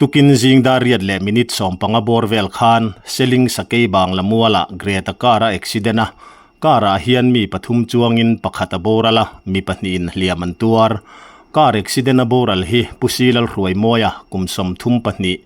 Tukin zing dar riat leh minute 15 bawr vel khan Seling Sakei Bangla mualah Greta car a accident a, car ah hian mi pathum chuangin pakhat a boral a, mi pahnihin hliam an tuar. Car accident a boral hi Pu Silalhruaimawia kum 32,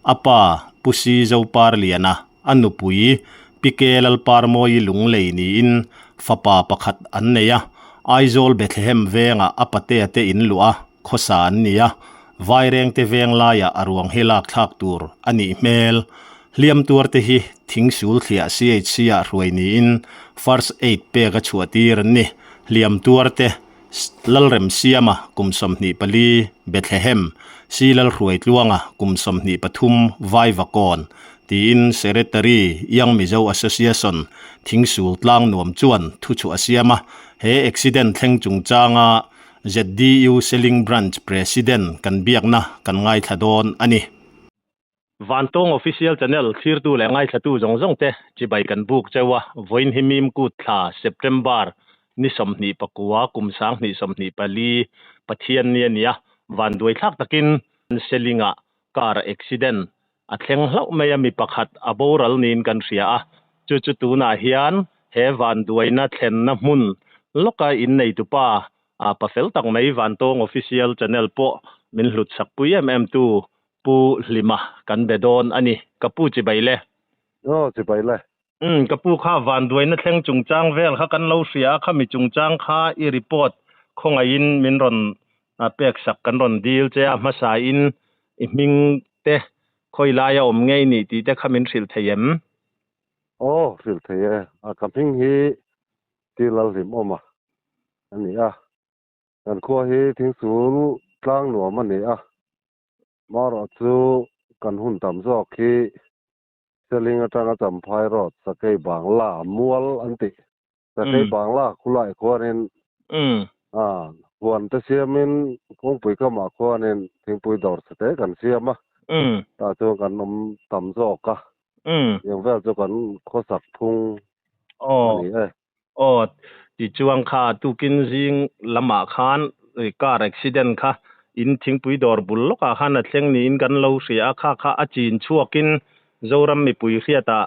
a pa Pu Si Zoparliana, a nupui Pi Ke Lalparmawi Lunglei niin fapa pakhat an nei a, Aizawl Bethlehem vengah a patea te in luh a, khawsa an ni a, Vairengte veng laiah a ruang hi lak thlak tur a nih hmel. Hliam tuar te hi Thingsul thliah CHC ah hruai niin First Aid pek a chhuah tir an ni. Hliam tuar te Lalremsiama kum 24, Bethlehem, Si Lalhruaitluanga kum 23, Vaivakawn, tiin Secretary, Young Mizo Association, Thingsul Tlangnuam chuan thuchhuah a siam a. He accident thleng chungchanga ZDU Seling Branch President kan biakna kan ngaithla dawn a ni. Vantawng Official Channel thlirtu leh ngaithlatu zawng zawng te chibai kan buk cheu a, vawiin hi Mim Kut thla, September, ni 29 kum 2024 Pathian ni a ni a, vanduai thlak takin Seling-ah car accident a thleng hlauh mai a, mi pakhat a boral niin kan hria a, chu chu tunah hian he vanduaina thlenna hmun lawka inneitupa a pafel tak mai Vantawng Official Channel pawh min hlut sak pui em em tu Pu Hlima kan be dawn a ni. Ka pu chibai le. Aw chibai le. Umm ka pu kha vanduaina thleng chungchang vel kha kan lo hria a, khami chungchang kha i report khawngaihin min rawn pek sak kan rawn dil che a, hmasa in i hming te khawi laia awm ngei ni tih te kha min hrilh thei em? Aw hrilh thei e, a ka hming hi Tilal Hlimawma a ni a, kan khua hi Thingsul tlang nuam a ni a, marawh chu kan hun tam zawk hi Seling atanga Champhai Road Sakei Bangla mual an tih. Sakei Bangla khulai khuanin huan te siamin kawngpui kamah khuanin thingpui dawr chhe te kan siam a. Tah chuan kan awm tam zawk a. Tiang vel chu kan khawsak phung a ni e. Aw, tichuan kha tukin zing lamah khan car accident kha in thingpui dawr bul lawkah khan a thleng niin kan lo hria a, kha kha a chin chhuakin Zoram mipui hriatah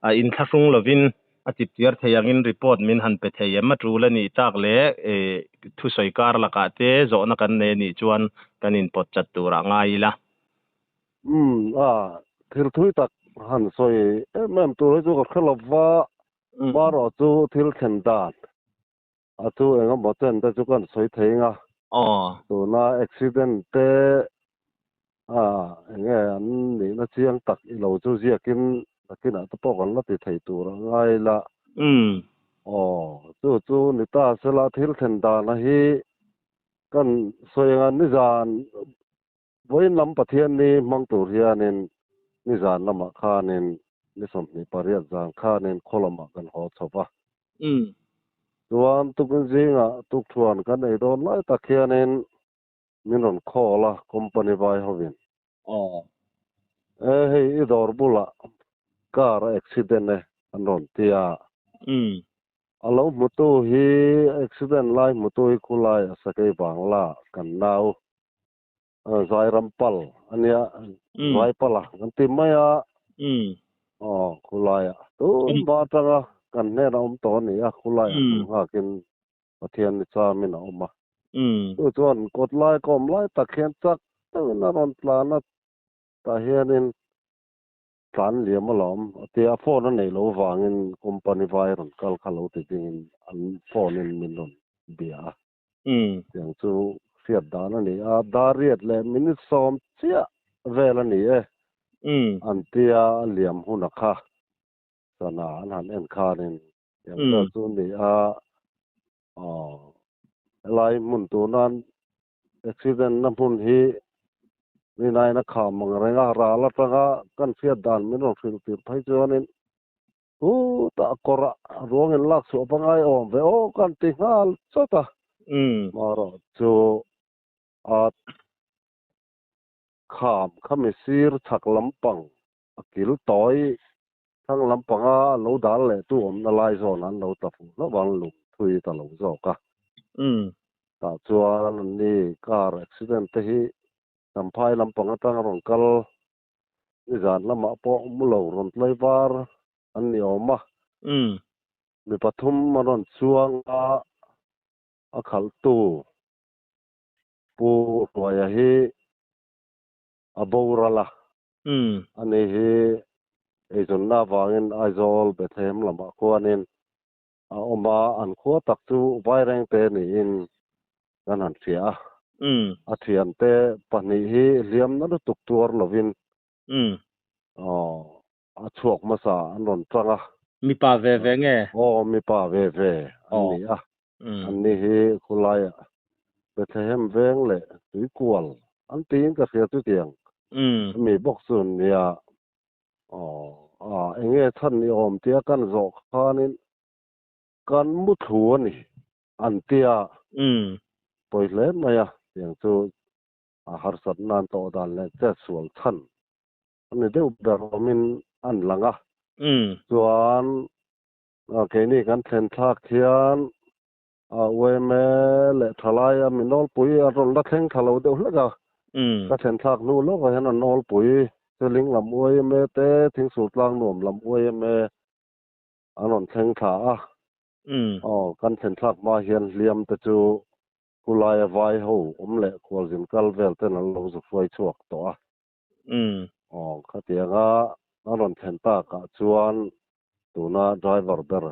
a inthlahrung lovin a chipchiar thei angin report min han pe thei em a tul a nih tak leh thusawi kar lakah te zawhna kan nei a nih chuan kan inpawt chat turah ngai ila. Umm a, thil thui tak han sawi em em tur hi chu ka hre lova, Marawh chu thil thlen dan a chu eng emaw chen te chu kan sawi thei ang a. Tuna accident te a eng nge an nihna chiang tak i lo chu ziakin nakinah te pawh kan la ti thei tur a ngai la. Aw chu chu ni ta sela thil thlen dan a hi kan sawi ang a nizan Vawiin lam Pathian ni hmang tur hianin nizan lamah khanin ni 28 zan khanin khaw lamah kan haw chho va. Chuan tukin zingah tukthuan kan ei dawn lai tak hianin min rawn call a company vai hovin. E hei i dawr bulah car a accident e an rawn ti a. A lo hmutu hi accident lai hmutu hi khulai a sakei Bangla kan nau Zairam pal a nia, Zai pal a kan ti mai a, aw khulaiah tun va atanga kan hnenah awm tawh a ni a, khulaiah chu nghakin Pathian ni chamin a awm a. Chu chuan kawt lai ka awm lai tak hian chak deuhin a rawn tlan a, tah hianin tlan liam alawm a ti a, phone a neih loh vangin company vai rawn kal kha lo ti dingin an phone in min rawn bia a. Tiang chu hriat dan a ni a, dar riat leh minute 10 chiah vel a ni e. An tia a liam hun a kha sana an han en khanin tiang vel chu a ni a, aw helai hmun tunan accident na hmun hi rinaiin a kham ang reng a, ral atanga kan hriat dan min rawn hrilh tir phei chuanin Chutah kawrah ruang in lak chhuah pangai awm ve aw kan ti nghal chawt a. Marawh chu a kham khami sir chhak lampang a kil tawi thlang lampanga lo dal leh tu awmna lai zawn an lo ta fuh hlauh ang lung thui ta lo zawk a. Tah chuan an ni car accident te hi Champhai lampang atanga rawn kal. Nizan lamah pawh mu lo rawn tlaivar an ni awm a. Mi pathum a rawn chuang a, a khalhtu Pu Hruaia hi a boral a. Ani hi eizawnna avangin Aizawl Bethlehem lamah khuanin a awm a, an khua tak chu Vairengte niin kan han hria a. A thiante pahnih hi hliamna lutuk tuar lovin a chhuak hmasa an rawn tang a. Mipa ve ve nge? Aw, mipa ve ve an ni a. Anni hi khawlaiah Bethlehem veng leh Tuikual an tiin ka hria chutiang ami bawk chu an nia. Aw, a enge chhan ni awm tia kan zawh khanin kan mu thlu a ni an tia. Pawi hle mai a, tiang chu a harsat nan tawh dan leh chet sual chhan a ni deuh ber awmin an lang a. Chuan keini kan thlen thlak hian UMA leh thalai a mi nawlpui a rawn la thleng thla lo deuh hlek a. Ka thlen thlak hnu lawkah hian a nawlpui Seling lam UMA te, Thingsul tlang nuam lam UMA an rawn thleng thla a. Aw, kan thlen thlak hma hian hliam te chu khulaia vai ho awm leh khualzin kal vel ten an lo zu hruai chhuak tawh a. Aw, khatianga a rawn thlen takah chuan tuna driver ber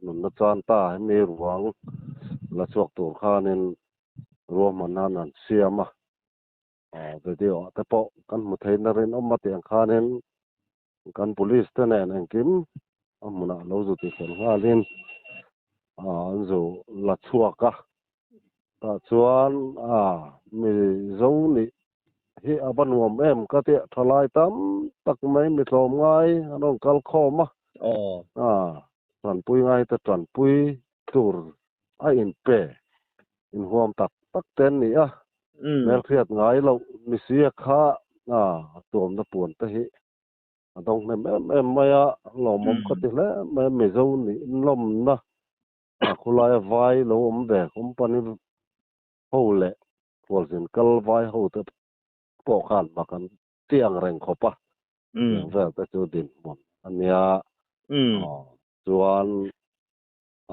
nunna chan ta hemi ruang la chhuak tur khanin ruahman nan an siam a. Aw, video ah te pawh kan hmu thei na rinawm a tih ang khanin kan police te nen engkim a hmunah lo zu ti fel nghalin an zu la chhuak a. Tah chuan a Mizo nih hi a va nuam em ka tih thalai tam tak mai mi tlawm ngai an rawn kal khawm a. A tanpui ngai te tanpui tur a inpe inhuam tak tak te an ni a. Hmelhriat ngai loh misia kha a tuamna puan te hi a dawng hnem em em mai a, lawmawm ka ti hle mai a, Mizo nih lawmna a khawlaia vai lo awm ve company ho leh khualzin kal vai ho te pawh khan mak an ti ang reng khawp a, tiang vel te chu dinhmun a nia. Chuan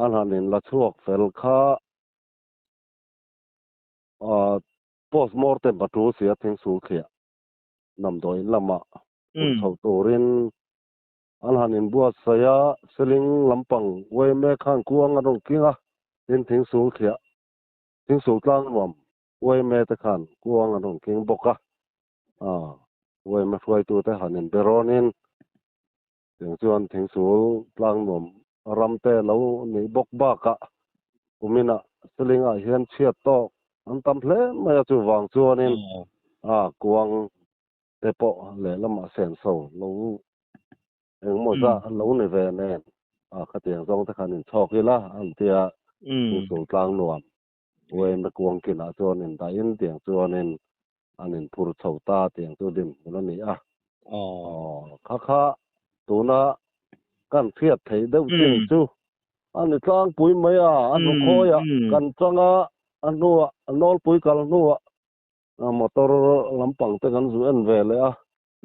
an han inla chhuak fel kha postmortem a tul si a thingsul thliah damdawiin lamah phur chho turin an han inbuatsaih a, Seling lampang YMA khan kuang an rawn king a, tin thingsul thliah thingsul tlang nuam YMA te khan kuang an rawn king bawk a, YMA hruaitute han inbe rawnin Tiang chuan thingsul tlang nuam ram te lo nih bawk bakah kuminah Selingah hian chhiat tawk an tam hle mai a, chuvang chuanin a kuang te pawh lehlamah senso lo engemaw zah lo ni ve nen a khatiang zawng te khan inchhawk ila an tia thingsul tlang nuam uaimna kuang kinah chuan indahin tiang chuanin an inphur chho ta tiang chu dinhmun a ni a. Aw, kha kha tuna kan hriat theih deuh chin chu a ni tlangpui mai a, a hnu khawiah kan chang a, a hnuah a nawlpui kal hnuah motor lampang te kan zu en ve leh a,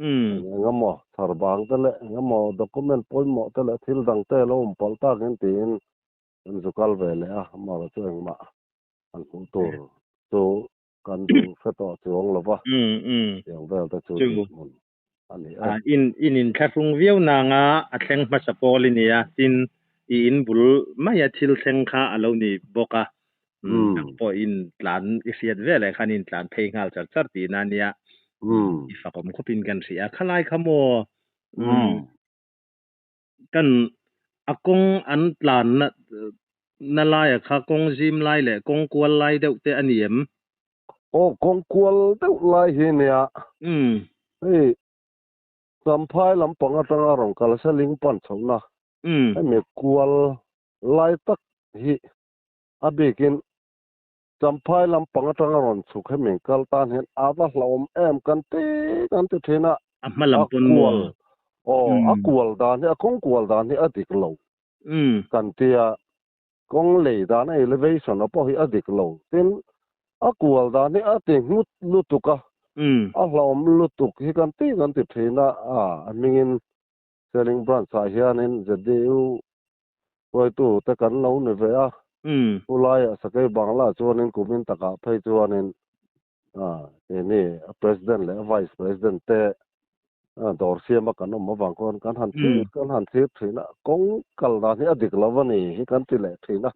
eng emaw chhar bang te leh eng emaw document pawimawh te leh thil dang te lo awm palh takin tiin kan zu kal ve leh a, amaherawhchu chu engmah an hmuh tur chu kan duh hre tawh chuang lo va, tiang vel te chu dinhmun a ni a. In in inthlahrung viau nanga a thleng hmasa pawl i nia, tin i in bul maia thil thleng kha a lo ni bawk a, nang pawh in tlan i hriat veleh khan in tlan phei nghal char char tihna a nia, i fakawm khawpin kan hria a, khalai kha maw Kan a kawng an tlan na na laia kha kawng zim lai leh kawng kual lai deuh te a ni em? Aw, kawng kual deuh lai hi nia. Hei Champhai lampang atanga rawn kal Seling pan chhohna hemi kual lai tak hi a bikin Champhai lampang atanga rawn chhuk hemi kal tan hian a va hlauhawm em kan ti kan ti thin a. A hma lam pawn maw? Aw, a kual dan hi, a kawng kual dan hi a dik lo kan ti a, kawng lei dan a elevation a pawh hi a dik lo. Tin, a kual dan hi a ti nghut lutuk a. A hlauhawm lutuk hi kan ti kan ti thin a, a hmingin Seling Branch ah hianin ZDU hruaitu te kan lo ni ve a, chu laiah Sakei Bangla chuanin kumin takah phei chuanin keini a President leh a Vice President te dawr siama kan awm avang khawn kan han thlir kan han thlir thin a, kawng kal dan hi a dik lo a ni hi kan ti leh thin a,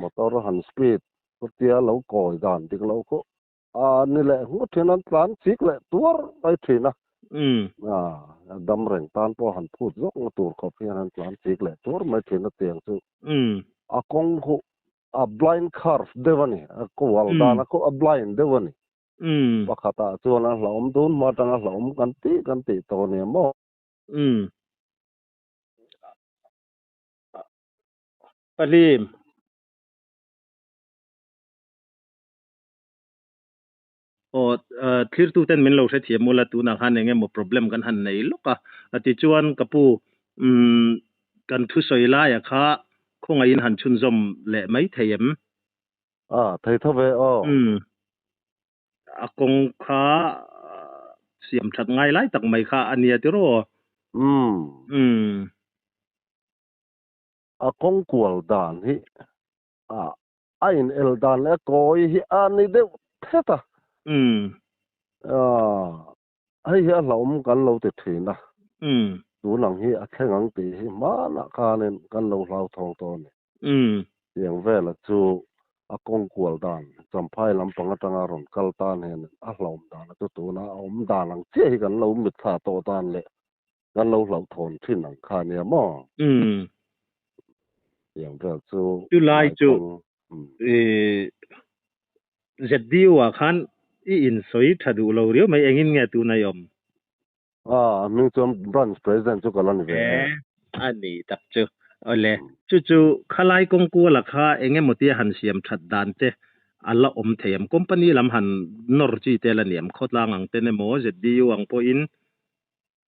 motor han speed chutia lo kawi dan dik lo khu A ni leh nghut thin an tlan chik leh tuar mai thin a. A dam reng tan pawh han phut zawk na tur khawp hian an tlan chik leh tuar mai thin a tiang chu. A kawng khu a blind curve deuh a ni, a kual dan a khu a blind deuh a ni. Pakhatah chuan a hlauhawm dun hma atanga hlauhawm kan tih kan tih tawh a ni maw? Pahlim. Aw thlirtu ten min lo hrethiam ula tunah khan eng emaw problem kan han nei lawk a, a ti chuan ka pu umm kan thusawi laia kha khawngaihin han chhunzawm leh mai thei em? A, thei tho ve aw. Umm a kawng kha siam that ngai lai tak mai kha a nia tiraw? Umm. Umm. A kawng kual dan hi a A in el dan leh a kawi hi a ni deuh thet a. Hei hi a hlauhawm kan lo ti thin a. Tun ang hi a thleng ang tih hi hmanah khanin kan lo hlauthawng tawh a ni. Tiang vela chu a kawng kual dan Champhai lampang atanga rawn kal tan hian a hlauhawm dan a chu tuna a awm dan ang chiah hi kan lo mitthla tawh dan leh kan lo hlauhthawn thin ang kha nia maw? Tiang vel chu Chu lai chu ZDU ah khan i insawi tha duh lo riau mai engin nge tuna i awm? A hming chuan Branch President chu ka la ni ve e. A ni tak chu. Awle, chu chu khalai kawng kuala kha eng emaw tia han siam that dan te a la awm thei em? Company lam han nawr chi te la ni em? Khawtlang ang ten emaw ZDU ang pawhin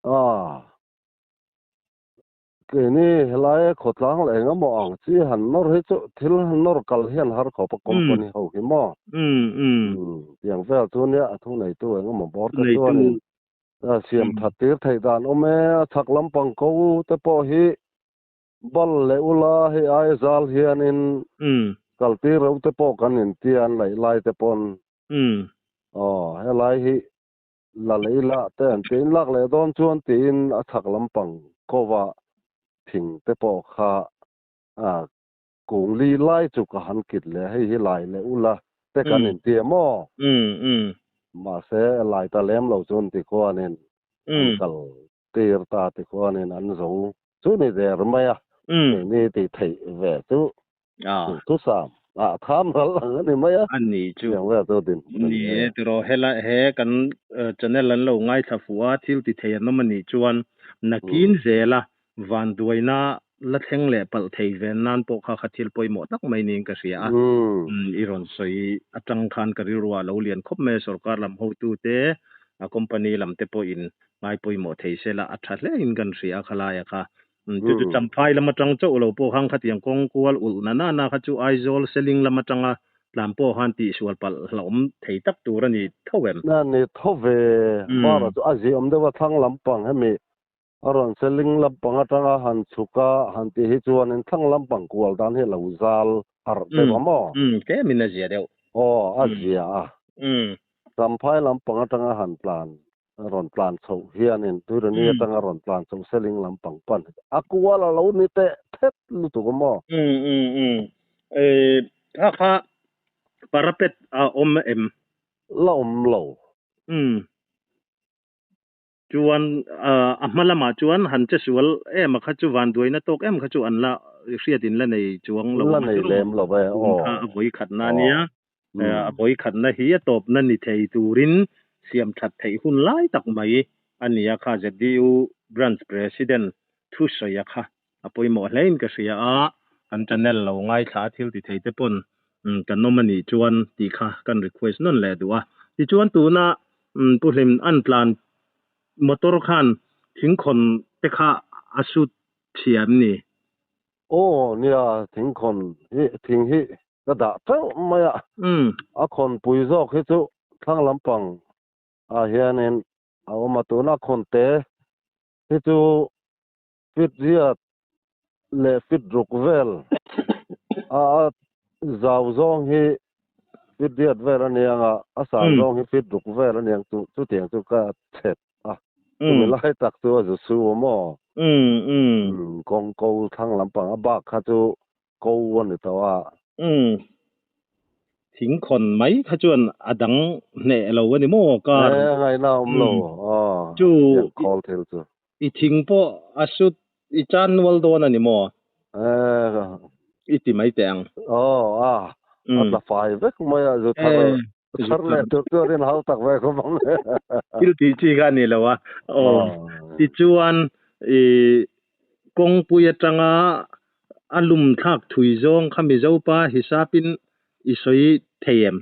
A, keini helai khawtlang leh engemaw ang chi han nawr hi chu thil nawr kal hian har khawp a company ho hi maw? Tiang vel chu nia a thu neitu engemaw bawr te chuanin siam that tir theih dan awm e, a chhak lampang ko te pawh hi bal leh ula hei aia zal hianin kal tir reuh te pawh kan intia an laih lai te pawn aw helai hi La leh ila te an ti. In lak leh dawn chuan tiin a chhak lampang kova thing te pawh kha kung li lai chu ka han kit leh hei hi lai leh ula te kan inti a maw? Mahse lai ta lem lo chuan ti khuanin an kal tir ta ti khuanin an zo chu ni der mai a, keini tih theih ve chu Duhthusam ah tham ral ang a ni mai a. A ni chu. Tiang vel chu dinhmun a ni e. Tiraw helai he kan channel an lo ngaithla fuh a, thil ti thei an awm a nih chuan nakin zela vanduaina la thleng leh palh thei ven nan pawh kha kha thil pawimawh tak mai niin ka hria a. I rawn sawi atang khan ka rilru ah lo lian khawp mai a, sorkar lam hotute, a company lam te pawhin ngai pawimawh thei sela a tha hle in kan hria a khalaia kha. Chu chu Champhai lam atang chauh lo pawh khan khatiang kawng kual ulh na na na kha chu Aizawl Seling lam atanga tlan pawh khan tihsual palh hlauhawm thei tak tur a ni tho em? A ni tho ve, Mara chu a ziahawm deuh a thlang lampang hemi a rawn Seling lampang atanga han chhuk a han tih hi chuanin thlang lampang kual dan hi a lo zal harh deuh a maw? Tlemin a zia deuh. Aw, a zia a. Champhai lampang atanga han tlan rawn tlan chhoh hianin Tuirani atanga rawn tlan chhoh Seling lampang pan a kual a lo ni teh thet lutuk a maw? Umm kha kha parapet a awm em? La awm lo. Umm chuan a hma lamah chuan han che sual em a kha chu vanduaina tawk em kha chu an la hriat in la nei chuang lo La nei lem lo e aw. Kha a vawi khatna ania. A vawi khatna hi a tawpna ni thei turin siam that theih hun lai tak mai a ni a kha ZDU Branch President thusawi a kha a pawimawh hlein ka hria a, kan channel lo ngaithla a thil ti thei te pawn kan awm a nih chuan tih kha kan request nawn leh duh a. Tichuan tuna Pu Hlim an tlan motor khan thingkhawn te kha a sut thiam ni. Aw nia thingkhawn hi thing hi ka dah teuh mai a, a khawnpui zawk hi chu thlang lampang. Ah hianin a awm a, tuna khawnte hi chu feet riat leh feet ruk vel a zau zawng hi feet riat vel a niang a, a sang zawng hi feet ruk vel a niang chu chutiang chu ka chhet a, chumi lai tak chu a zu su a maw? Kawng ko thlang lampang a bak kha chu ko a ni tawh a. Umm. Thing khawn mai kha chuan a dang hneh lo a ni maw car? E, ngaihna awm lo. Aw, Chu tiang khawl thil chu. I thing pawh a sut i chan nual dawn a ni maw? E, I ti mai teh ang. Aw, a, a tla fai vek mai a, zu thar thar leh tur chuan in hau tak ve khawp ang. Thil tih chi kha a ni lo a. Aw, tichuan i kawngpui atanga A lum thlak thui zawng kha Mizopa hisapin i sawi thei em?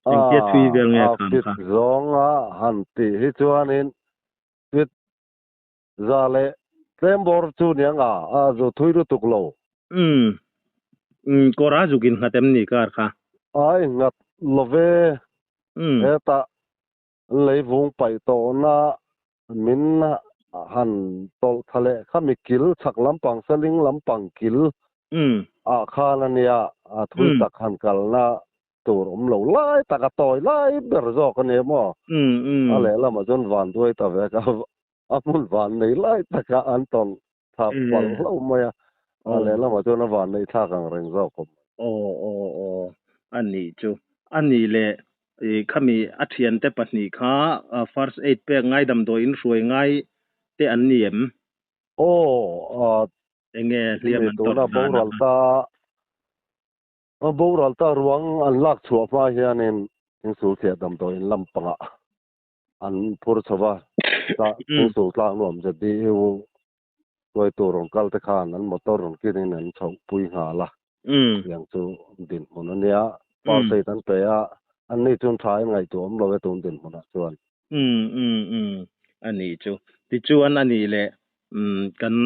Engtia thui vel nge A kham fit kha? zawnga han tih hi chuanin fit za leh tlem bawr chu niang a, a zu thui lutuk lo. Umm. Umm, kawr a zuk innghat em ni kar kha? A innghat lo ve. Umm. Hetah Leivung paih tawhna min han tawlh thla leh kha mi kil chhak lampang Seling lampang kil ah khan a nia, a thui tak han kalna tur awm lo lai tak a tawi lai ber zawk a nia maw? A lehlamah chuan van duai ta ve ka a hmun van nei lai taka an tawlh thla palh hlauh mai a, a lehlamah chuan a van neih thlak ang reng zawk awm. Aw aw aw a nih chu. A nih leh i khami a thiante pahnih kha first aid pek ngai damdawi in hruai ngai te an ni em? Aw Enge hliam chumi an tawrh tuna dan a boral kha? ta a boral ta ruang an lak chhuah hma hianin Thingsulthliah damdawi in lampangah an phur chho va, Thingsul tlang nuam ZDU hruaitu rawn kal te khan an motor rawn kinin an chhoh pui nghal a, tiang chu dinhmun a nia. First aid an pe a, anni chuan tha in ngaihtuah awm lo e tun dinhmunah chuan. Umm umm umm a nih chu. Tichuan a nih leh kan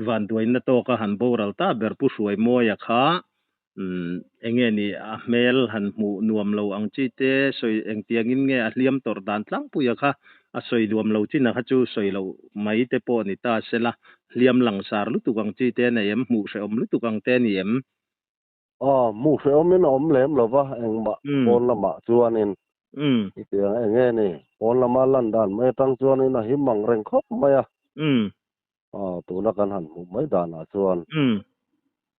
vanduaina tawka han boral ta ber Pu Hruaimawia kha Umm, enge ni a hmel han hmuh nuam lo ang chi te sawi engtiangin nge a hliam tawrh dan tlangpuia kha a sawi nuam lo chin a kha chu sawi loh mai te pawh ni ta sela, hliam langsar lutuk ang chi te a nei em, hmuh hrehawm lutuk ang te a ni em? Aw, hmuh hrehawmin a awm lem lo va, engmah pawn lamah chuanin i ti ang enge ni, pawn lama lan dan mai atang chuanin a him ang reng khawp mai a. Aw, tuna kan han hmuh mai danah chuan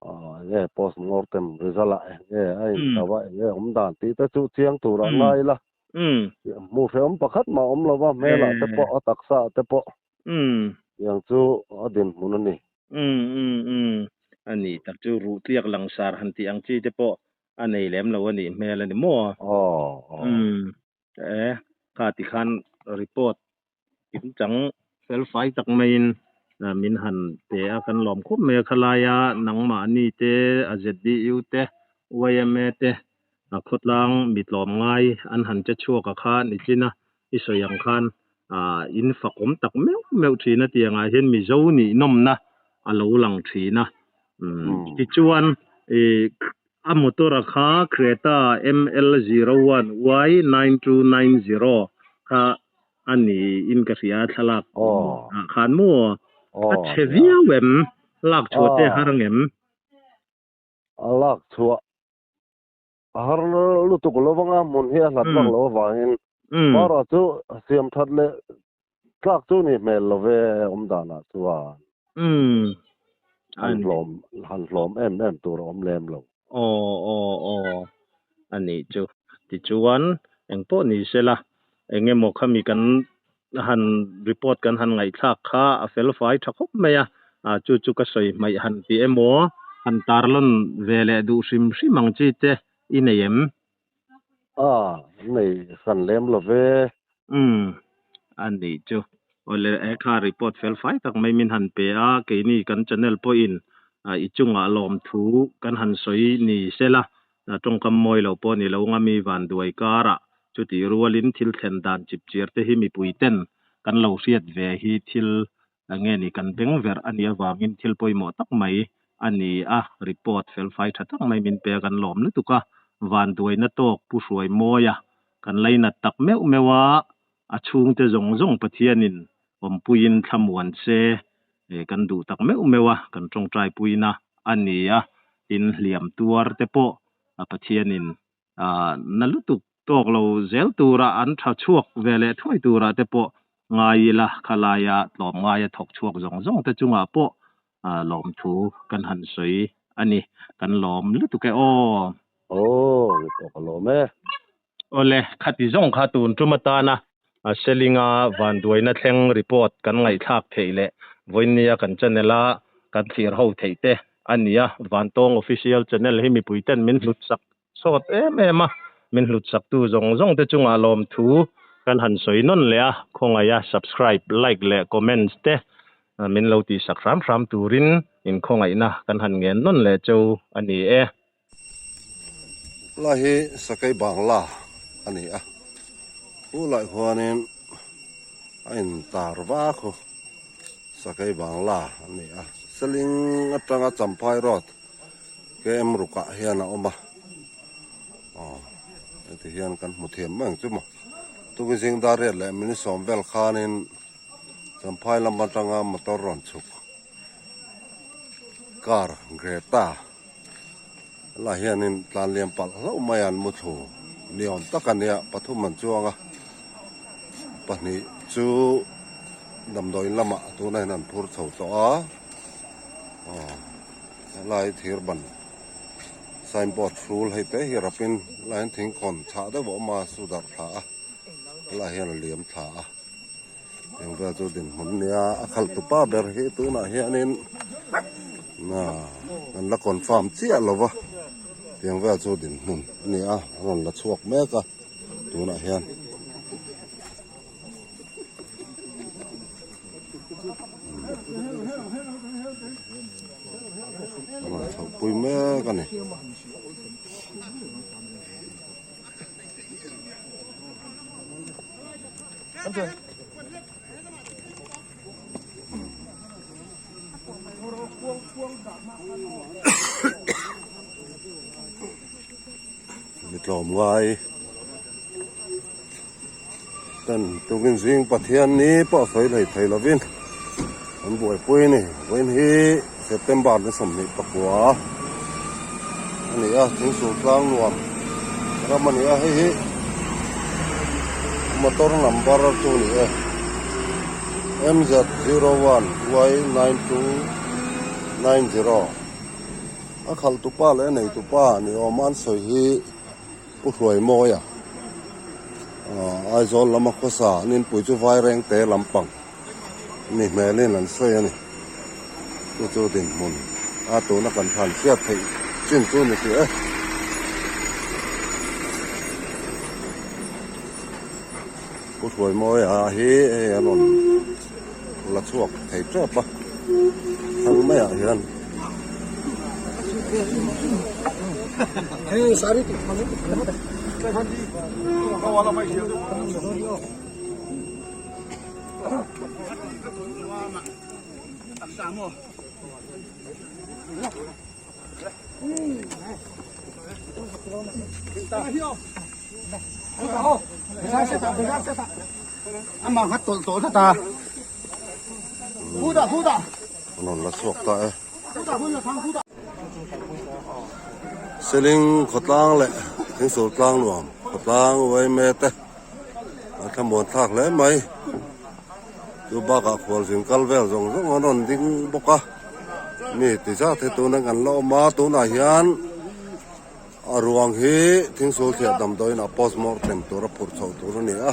aw enge post mortem result ah enge a intauh a, enge awm dan tih te chu chiang turah ngai ila. Hmuh hrehawm pakhat mah awm lo va, hmelah te pawh a taksa ah te pawh tiang chu a dinhmun a ni. A ni tak chu ruh tliak langsar han tih ang chi te pawh a nei lem lo a nih hmel a ni maw? Aw, aw. E, kha tikhan report Kimchang felfai tak maiin min han pe a, kan lawm khawp mai a. Khalaia nangmahni te, a ZDU te, yma te, a khawtlang mi tlawm ngai an han che chhuak a kha nichin a, i sawi ang khan in fakawm tak meuh meuh thin a tiangah hian Mizo nih nawmna a lo lang thin a. Tichuan a motor a kha Creta ML01 Y9290 kha A ni in ka hria a thlalak ah khan maw a chhe viau em? Lak chhuah te a har angem? A lak chhuah a har lutuk lo vang a, hmun hi a hlat vak loh avangin Mara chu siam that leh tlak chu ni hmel lo ve awm danah chuan han hlawm han hlawm em em tur a awm lem lo. Aw aw aw a nih chu. Tichuan engpawh ni sela eng emaw khami kan han report kan han ngaihthlak kha a fel fai tha khawp mai a, chu chu ka sawi hmaih han ti emaw han tarlawn ve leh duh hrim hrim ang chi te i nei em? A nei hran lem lo ve. Umm a nih chu. Awle he kha report fel fai tak mai min han pe a, keini kan channel pawhin i chungah lawmthu kan han sawi ni sela, tawngkam mawi lo pawh ni lo nga mi vanduai karah chutih rualin thil thlen dan chipchiar te hi mipui ten kan lo hriat ve hi thil nge ni kan beng verh a nih avangin thil pawimawh tak mai a ni a, report fel fai tha tak mai min pe a kan lawm lutuk a, vanduaina tawk Pu Hruaimawia kan lainat tak meuh meuh a. A chhungte zawng zawng Pathianin awmpuiin thlamuan se kan duh tak meuh meuh a, kan tawngtaipuina a ni a, tin hliam tuar te pawh Pathianin na lutuk tawk lo zel tura an tha chhuak ve leh thuai tura te pawh ngai ila, khalaia tlawmngaia thawk chhuak zawng zawng te chungah pawh lawmthu kan han sawi a ni. Kan lawm lutuk e aw. Aw, ni pawh ka lawm e. Awle, khati zawng kha tun tum atana Selinga vanduaina thleng report kan ngaihthlak theih leh vawinia kan channel a kan thlir ho theih te a ni a. Vantawng Official Channel hi mipui ten min hlut sak sawt em em a, min hlut sak tu zawng zawng te chungah lawmthu kan han sawi nawn leh a, khawngaih a subscribe, like leh comments te min lo tih sak hram hram turin inkhawngaihna kan han ngen nawn leh cheu a ni e. Lai hi Sakei Bangla a ni a, hu lai huanin a intar vak hu Sakei Bangla a ni a, Seling atanga Champhai Road KM rukah hian a awm a, aw heti hian kan hmu thiam mai ang chu maw, tukin zing dar riat leh minute sawm vel khanin Champhai lam atanga motor rawn chhuk car Greta. Helai hianin tlan liam palh hlauh mai an mu thlu ni awm tak a nia pathum an chuang a pahnih chu damdawiin lamah tunah hian an phur chho tawh a aw helai thir ban signboard hrul hei te hi rapin helai hian thingkhawn chhah deuh a awm a su darh thla a helai hian a liam thla a. Eng vel chu dinhmun nia a khalh tupa ber hi tunah hianin an la confirm chiah lo va tiang vel chu dinhmun a ni a a rawn la chhuak mek a tunah hian. A rawn chhoh pui mek a ni. Mi tlawm ngai ten tukin zing Pathian ni pawh sawi hlei thei lovin an buaipui a ni vawiin hi September ni 24 a ni a thingsul tlang nuam ram a ni a hei hi motor number chu a ni e M Z zero one Y nine two nine zero a khalh tupa leh a nei tupa ni awm a an sawi hi Pu Hruaimawia Aizawl lama khawsa an inpui chu Vairengte lampang ni hmelin an sawi a ni. Chu chu dinhmun a tuna kan thlan hriat theih chin chu ni hrih e. Pu Hruaimawia hi hei an rawn la chhuak thei tep a, thlang maiah hian. An rawn la chhuak ta e. Seling khawtlang leh Thingsul tlang nuam khawtlang uaime te a thlamuan thlak hle mai. Chu bakah khualzin kal vel zawng zawng an rawn ding bawk a. Mi ti zat hi tuna kan la awm a tunah hian a ruang hi thingsul thiah damdawiin a post mortem tur a phurh chhoh tur a ni a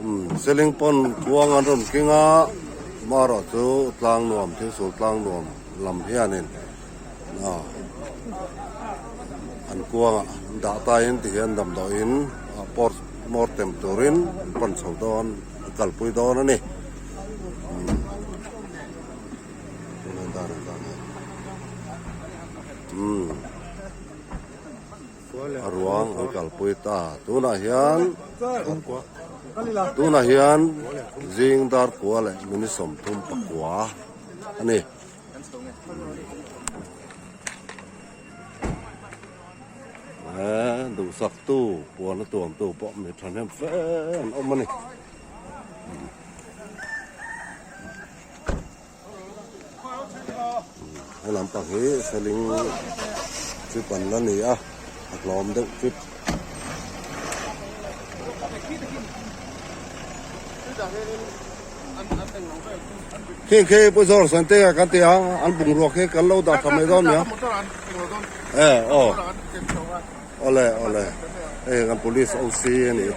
umm seling pawn kuang an rawn keng a marawh chu tlang nuam thingsul tlang nuam lam hianin ah an kuangah an dah taiin tihian damdawiin a post mortem turin an pan chho dawn an kalpui dawn a ni. A ruang an kalpui ta tunah hian tunah hian zing dar kua leh minute 39 a ni. He duhsaktu puan a tuamtu pawh mi thahnem fe an awm a ni. He lampang hi seling chip an la ni a, a hlawm deuh chip. Khing khi Pu Zawr Sante kan ti a, an bungrua khi kan lo dah tha mai dawn nia. E aw awle awle hei kan police OC a ni.